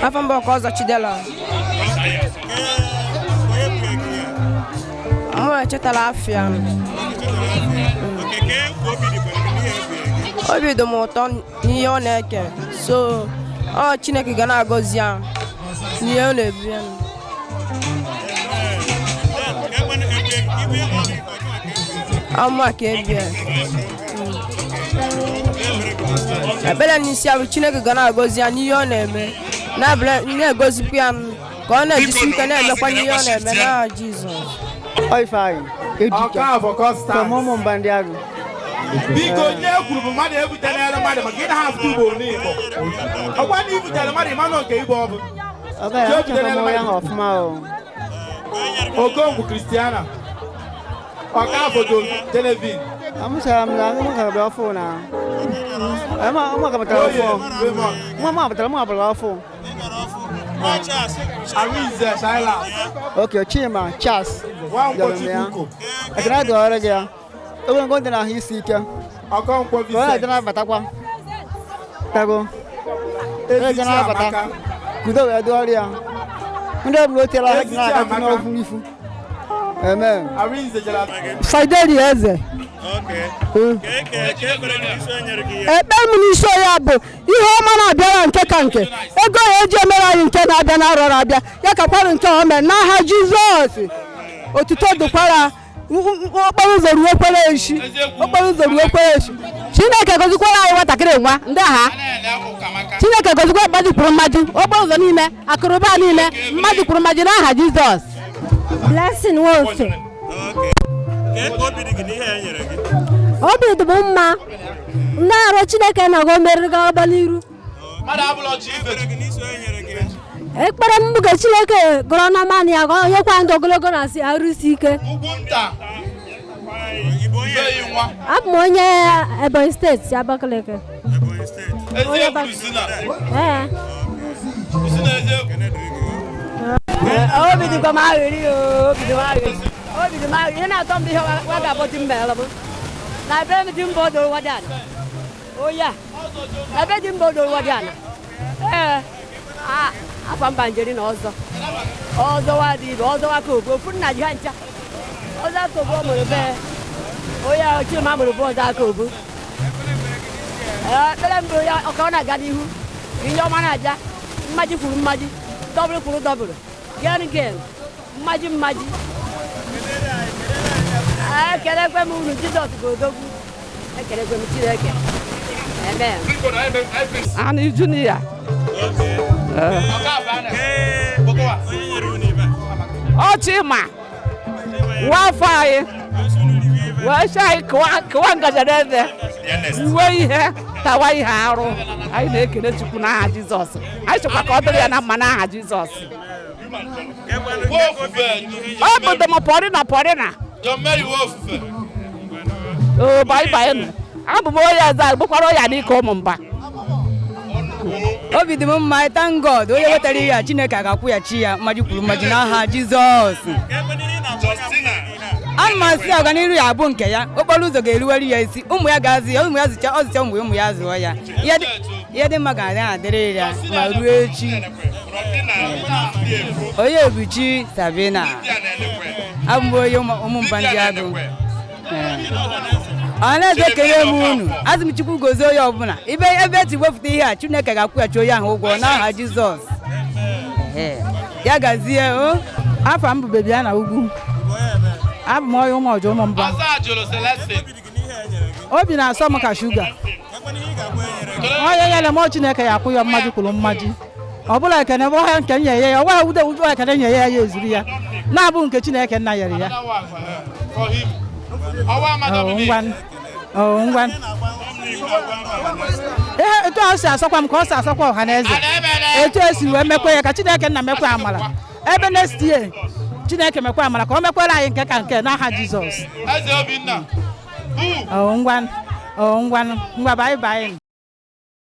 Afa m bụ Ọkọzọ Chidela. Mụ echetala afịa. Obi dị m ụtọ n'ihe ọ na-eke, so ọ Chineke ga na-agọzi ya n'ihe ọ na-ebu ya. Ama ka ebie. Ekpere n'isi ya bụ Chineke ga na-agọzi ya n'ihe ọ na-eme, na-agọzikwa ya ka ọ na-ejisi ike na-emekwa n'ihe ọ na-eme n'aha Jizọs. Ifeanyị Ejike from Ụmụmba ndị agụ. Biko, nye kwuru bụ mmadụ ebutere mmadụ maka ị na-ahapụta ugboro n'Igbo. Ọkwa na ibutere mmadụ ịmanụ nke Igbo ọ bụ. Ọga ya achọkwa m onye ahụ ọfụma o. Okongwu Christiana. Ọkafọ Genevieve. Amụchara m na ụmụ ka ọfụ na. Ụmụ ka batara ọfụ. Nwa m abatara mụ abara ọfụ. Arinze Shaila. Okay, Chima Charles. Nwankwo Bịara m ya. Chibuko. Ekene dịrị gị ya. Ogologo ndụ na ahụ isi ike. Ọkọnkwọ Ka ọ na-eje Vincent. na-abatakwa. Tago. Eje Ezichi na-abata. Amaka. Kudo wee dụọrọ ya. Ndị ọbụla o tiela ha ji Ezichi na-aga Amaka. n'okwu n'ifu. Amen. Arinze Jala. Fideli Eze. Ekpe m n'isi ya bụ ihe ọma na-abịara nke ka nke ego ya eji emere anyị nke na-abịa na arọ na-abịa ya kakwarụ nke o mere n'aha Jizọs. Otuto dịkwara okporo ụzọ ruo kwere echi, okporo ụzọ ruo kwere echi. Chineke gozikwara anyị nwatakịrị nwa ndị agha. Chineke gozikwa mmadụ kwuru mmadụ, okporo ụzọ niile, akụrụba niile, mmadụ kwuru mmadụ n'aha Jizọs. Blessing Nwofe. Obi dị m mma ndị arụ Chineke na-agọ meriri gaba n'iru. Ekpere m bụ ka Chineke gọrọ na mmanụ ya gọ nyekwa ndụ ogologo na asị arụ isi ike. Abụ m onye Ebonyi Steeti, Abakaliki. Ee. Obi dịkwa m aghịrị, obi dị m aghịrị, obi dị m aghịrị. Ihe na-atọ m bụ ihe wa ga-abụ di m mere m na ebe m dị mba odoro wa dị ana oya na ebe dị mba odoro wa dị ana. Ee, afa mba njeri na ọzọ ọzọ wa dị ibe ọzọ wa ka obu ofu nna ji ha ncha ọzọ aka obu ọ mụrụ be onye Chima mụrụ bụ ọzọ aka obu. Ee, ekpere mbụ ya ka ọ na-aga n'ihu, ihe ọma na-abịa, mmaji kwuru mmaji, dọbụrụ kwuru dọbụrụ, gen gen, mmaji mmaji. Ekelekwe m unu. Jizọs bụ odogwu. Ekelekwe m Chineke. Amen. Ani Junior. Ọ Chima nwa afọ anyị wee sị anyị kụwa ngaji n'eze, uwe ihe tawa ihe arụ. Anyị na-ekele Chukwu n'aha Jizọs. Anyị chọkwa ka ọ dịrị ya na mma n'aha Jizọs. Ọ bụ dịm pọrịna pọrịna o bye nụ. Abụ m onye eze bụkwara onye n'ike ụmụ mba. Obi dị m mma. Thank God. Onye wetara ihe a, Chineke ga-akwụghachi ya mmaji kwuru mmaji n'aha Jizọs. Ana m asị ọganiru ya abụ nke ya, okporo ụzọ ga-eruwere ya isi, ụmụ ya ga-azụ ya, ụmụ ya zụcha ọzụcha ụmụ ụmụ ya zụọ ya. Ihe dị mma ga-adị adịrị ya ma ruo echi. Onye ebuchi Sabina, abụ m onye ụmụmba ndị agụ. Ọ na-eze ekele m unu. Azụ m Chukwu gozie onye ọbụla ibe ebe eti wepụta ihe a. Chineke ga-akwụghachi onye ahụ ụgwọ n'aha Jizọs. Ya gazie o. Afa m bụ Bebiana Ugwu. Abụ m onye ụmụọjọ ụmụmba. Obi na-asọ m ka shuga. Onye nyere m, Chineke ya akwụ ya mmaji kwuru mmaji. Ọ bụla ekene bụ ọhịa nke nye ya, ọnwa ude ude ekene nye ya, ya ezuru ya na-abụ nke Chineke nna nyere ya. Ngwa, ihe etu ọ si asọkwa m ka ọ si asọkwa ọha na eze, etu esi wee mekwa ya ka Chineke nna mekwa amara ebe next year Chineke mekwa amara ka o mekwere anyị nke ka nke n'aha Jizọs. Ngwa, ngwa, ngwa, bye bye.